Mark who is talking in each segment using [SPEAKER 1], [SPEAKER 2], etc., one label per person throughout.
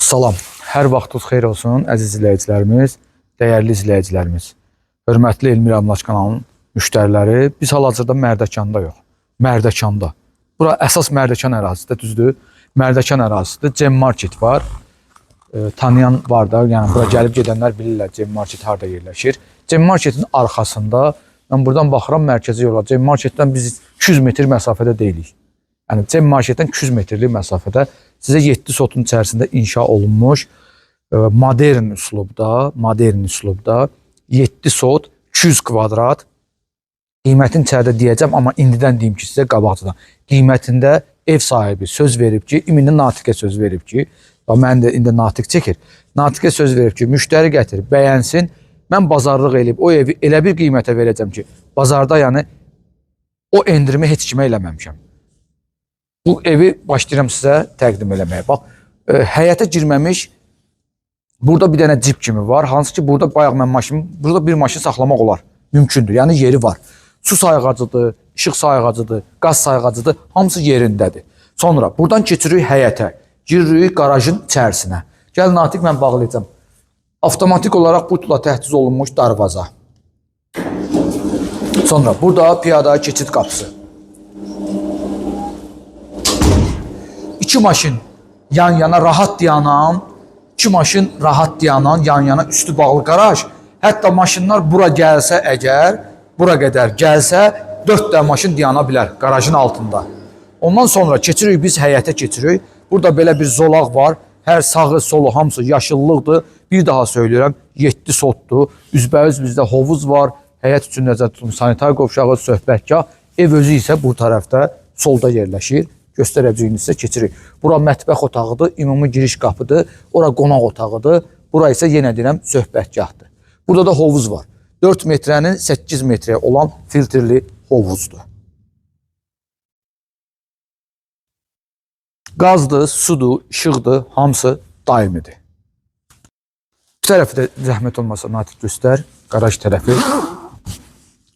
[SPEAKER 1] Salam. Hər vaxtınız xeyir olsun, əziz izləyicilərimiz, dəyərli izləyicilərimiz. Hörmətli Elmir Əmlak kanalının müştəriləri, biz hal-hazırda Mərdəkanda yox, Mərdəkanda. Bura əsas Mərdəkan ərazisidir, düzdür? Mərdəkan ərazisidir. Cem Market var. Tanıyan var da, yəni bura gəlib gedənlər bilirlər Cem Market harda yerləşir. Cem Marketin arxasında mən buradan baxıram mərkəzi yola. Cem Marketdən biz 200 metr məsafədə deyilik. Yəni Cem Marketdən 200 metrlik məsafədə sizə 7 sotun içərisində inşa olunmuş modern üslubda, modern üslubda 7 sot 200 kvadrat qiymətin içəridə deyəcəm, amma indidən deyim ki, sizə qabaqcadan. Qiymətində ev sahibi söz verib ki, ümumi Natiqə söz verib ki, bax mən də indi Natiq çəkir. Natiqə söz verib ki, müştəri gətir, bəyənsin. Mən bazarlıq eləyib o evi elə bir qiymətə verəcəm ki, bazarda yəni o endirimi heç kimə eləməmişəm. Bu evi başlayıram sizə təqdim eləməyə. Bax, həyətə girməmiş burada bir dənə cip kimi var. Hansı ki burada bayaq mən maşın, burada bir maşın saxlamaq olar. Mümkündür. Yəni yeri var. Su sayğacıdır, işıq sayğacıdır, qaz sayğacıdır. Hamısı yerindədir. Sonra buradan keçirik həyətə. Giririk qarajın içərisinə. Gəl Natiq, mən bağlayacağam. Avtomatik olaraq butla təchiz olunmuş darvaza. Sonra burada piyada keçid qapısı. İki maşın yan yana rahat dayanan, iki maşın rahat dayanan, yan yana üstü bağlı qaraj. Hətta maşınlar bura gəlsə əgər, bura qədər gəlsə, 4 dənə maşın dayana bilər qarajın altında. Ondan sonra keçirik biz həyətə keçirik. Burada belə bir zolaq var. Hər sağı, solu hamısı yaşıllıqdır. Bir daha söyləyirəm, 7 sotdur. Üzbəüz bizdə hovuz var. Həyət üçün nəzərdə tutulmuş sanitar qovşağı, söhbətgah. Ev özü isə bu tərəfdə solda yerləşir. Göstərəcəyini sizə keçirik. Bura mətbəx otağıdır, ümumi giriş qapıdır. Ora qonaq otağıdır. Bura isə yenə deyirəm söhbətgahdır. Burada da hovuz var. 4 metrənin 8 metrəyə olan filtrli hovuzdur. Qazdır, sudur, işıqdır, hamısı daimidir. Bu tərəfi də zəhmət olmasa Natiq göstər. Qaraj tərəfi.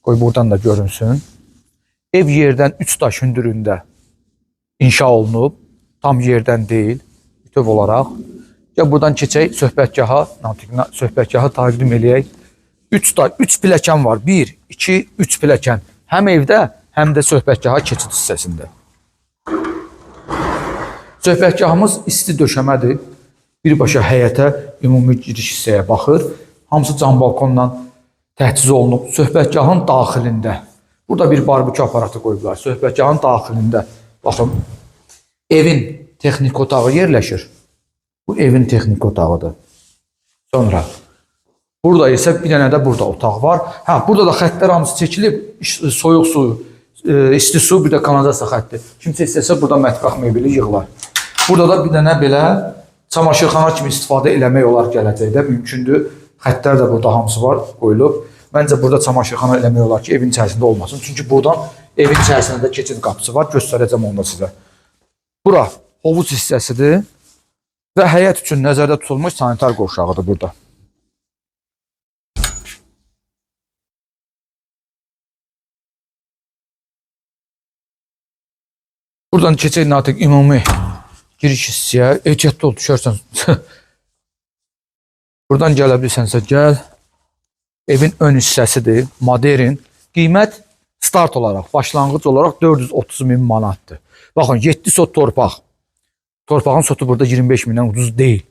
[SPEAKER 1] Qoy buradan da görünsün. Ev yerdən 3 daş hündürlüyündə inşa olunub. Tam yerdən deyil, bütöv olaraq. Gəl buradan keçək söhbətgaha, Natiq söhbətgahı təqdim eləyək. 3 pilləkən var. 1, 2, 3 pilləkən. Həm evdə, həm də söhbətgaha keçid hissəsində. Söhbətgahımız isti döşəmədir. Birbaşa həyətə, ümumi giriş hissəyə baxır. Hamısı cam balkonla təchiz olunub. Söhbətgahın daxilində. Burada bir barbekü aparatı qoyublar. Söhbətgahın daxilində. Baxın, evin texnik otağı yerləşir. Bu evin texnik otağıdır. Sonra burada isə bir dənə də burada otaq var. Hə, burada da xəttlər hamısı çəkilib. Soyuq su, isti su, bir də kanalizasiya xətti. Kimsə istəsə burada mətbəx mebeli yığılar. Burada da bir dənə belə çamaşırxana kimi istifadə eləmək olar gələcəkdə mümkündür. Xəttlər də burada hamısı var, qoyulub. Məncə burada çamaşırxana eləmək olar ki, evin içərisində olmasın. Çünki buradan evin içərisində də keçid qapısı var. Göstərəcəm onu da sizə. Bura hovuz hissəsidir və həyət üçün nəzərdə tutulmuş sanitar qovşağıdır burada. Buradan keçək Natiq ümumi giriş hissəyə. Ehtiyatlı ol, düşərsən. Buradan gələ bilsənsə gəl. Evin ön hissəsidir, modern. Qiymət start olaraq, başlanğıc olaraq 430 min manatdır. Baxın, 7 sot torpaq. Torpağın sotu burada 25 mindən ucuz deyil.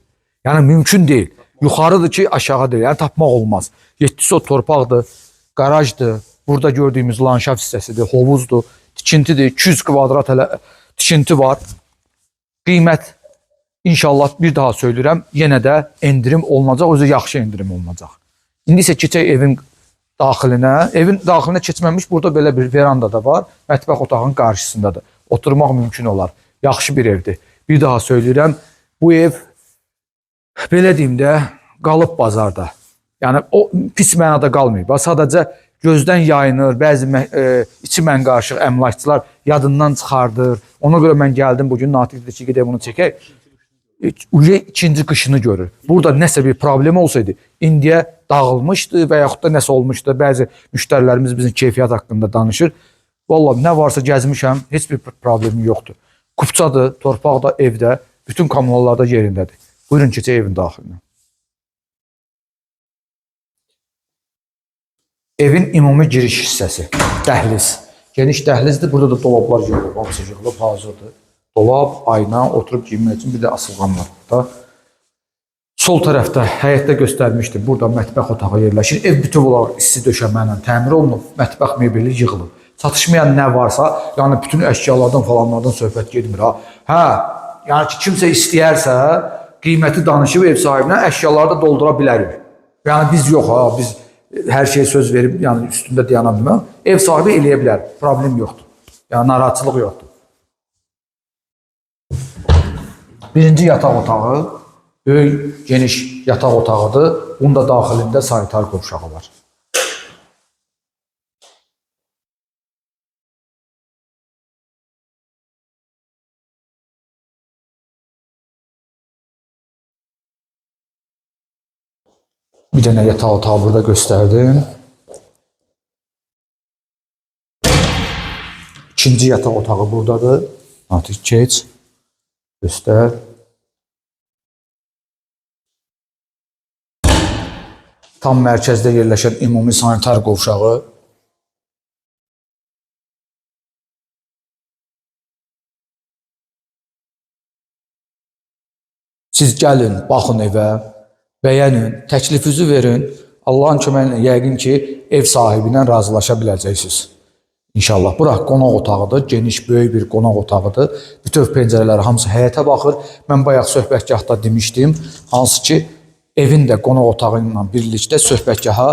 [SPEAKER 1] Yəni mümkün deyil. Yuxarıdır ki, aşağı deyil. Yəni tapmaq olmaz. 7 sot torpaqdır, qarajdır. Burada gördüyümüz landşaft hissəsidir, hovuzdur, tikintidir. 200 kvadrat hələ tikinti var. Qiymət inşallah bir daha söyləyirəm, yenə də endirim olunacaq, özü yaxşı endirim olunacaq. İndi isə keçək evin daxilinə. Evin daxilinə keçməmiş burada belə bir veranda da var. Mətbəx otağının qarşısındadır. Oturmaq mümkün olar. Yaxşı bir evdir. Bir daha söyləyirəm, bu ev belə deyim də qalıb bazarda. Yəni o pis mənada qalmayıb. Sadəcə gözdən yayınır, bəzi içi mən qarışıq əmlakçılar yadından çıxardır. Ona görə mən gəldim bu gün Natiq dedi ki, gedək bunu çəkək. Uje ikinci qışını görür. Burada nəsə bir problem olsaydı, indiyə dağılmışdı və yaxud da nəsə olmuşdu. Bəzi müştərilərimiz bizim keyfiyyət haqqında danışır. Vallahi nə varsa gəzmişəm, heç bir problemim yoxdur. Kupçadır, torpaq da evdə, bütün kommunallarda yerindədir. Buyurun keçək evin daxilinə. Evin ümumi giriş hissəsi, dəhliz. Geniş dəhlizdir. Burada da dolablar yığılıb, hamısı yığılıb, hazırdır. Dolab, ayna, oturub geyinmək üçün bir də asılğan var burada. Sol tərəfdə həyətdə göstərmişdim. Burada mətbəx otağı yerləşir. Ev bütöv olaraq isti döşəmə ilə təmir olunub, mətbəx mebeli yığılıb. Çatışmayan nə varsa, yəni bütün əşyalardan falanlardan söhbət getmir ha. Hə, yəni ki, kimsə istəyərsə, qiyməti danışıb ev sahibinə əşyaları da doldura bilərik. Yəni biz yox ha, biz hər şeyə söz verib, yəni üstündə dayana bilməm. Ev sahibi eləyə bilər, problem yoxdur. Yəni narahatçılıq yoxdur. Birinci yataq otağı böyük, geniş yataq otağıdır. Bunun da daxilində sanitar qovşağı var. Bir dənə yataq otağı burada göstərdim. İkinci yataq otağı buradadır. Artıq keç. Göstər. Tam mərkəzdə yerləşən ümumi sanitar qovşağı. Siz gəlin, baxın evə, bəyənin, təklifinizi verin. Allahın köməyi ilə yəqin ki, ev sahibi ilə razılaşa biləcəksiniz. İnşallah. Bura qonaq otağıdır, geniş, böyük bir qonaq otağıdır. Bütöv pəncərələri hamısı həyətə baxır. Mən bayaq söhbətgahda demişdim, hansı ki, evin də qonaq otağı ilə birlikdə söhbətgaha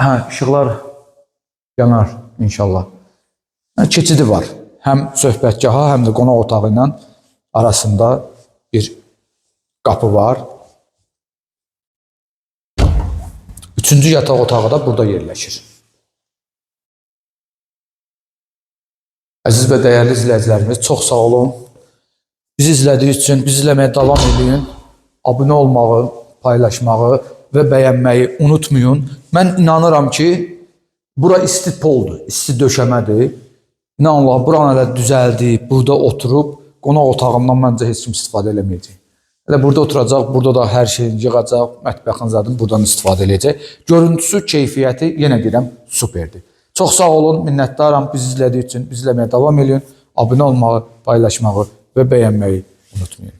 [SPEAKER 1] hə, işıqlar yanar inşallah. Yəni, keçidi var. Həm söhbətgaha, həm də qonaq otağı ilə arasında bir qapı var. Üçüncü yataq otağı da burada yerləşir. Əziz və dəyərli izləyicilərimiz, çox sağ olun. Bizi izlədiyiniz üçün bizi izləməyə davam edin. Abunə olmağı, paylaşmağı və bəyənməyi unutmayın. Mən inanıram ki, bura isti poldur, isti döşəmədir. İnan Allah, buranı elə düzəldib, burada oturub qonaq otağından məncə heç kim istifadə eləməyəcək. Elə burada oturacaq, burada da hər şeyini yığacaq, mətbəxin zadını buradan istifadə eləyəcək. Görüntüsü, keyfiyyəti yenə deyirəm, superdir. Çox sağ olun, minnətdaram bizi izlədiyi üçün. Bizi izləməyə davam edin. Abunə olmağı, paylaşmağı və bəyənməyi unutmayın.